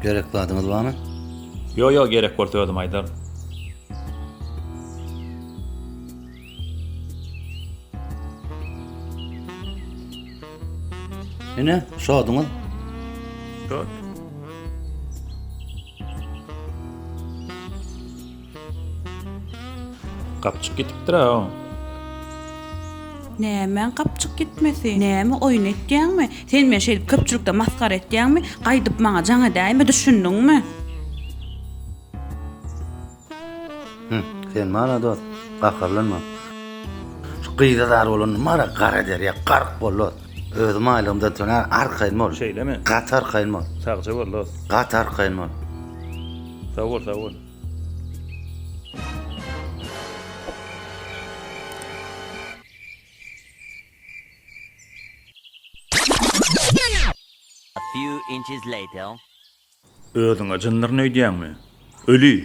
Gerek zadyňyz barmy? Ýo ýo gerek bolsa özüm aýdaryn. Ine, şoduňyz. Şot. Gapjyk ýitipdir-ä oň. Nämäň gapjyk ýitmesi? Näme oýun etýäňmi? Sen meni şeýdip köpçülikde masgara etýäňmi? Gaýdyp maňa jaň edäýme, düşündiňmi? Hü, sen bar-a dost, gaharlanma. Şu gyza zar bolanyny bar-a gara derýa gark bol dost. Özüm aýlygymdan tönär, arkaýyn bol. Şeýlemi? Gaty arkaýyn bol. Sagja bol dost. Gaty arkaýyn bol. Sag bol, sag bol. A few inches later. Özüňe jyndyryn öýdýäňmi? Öli!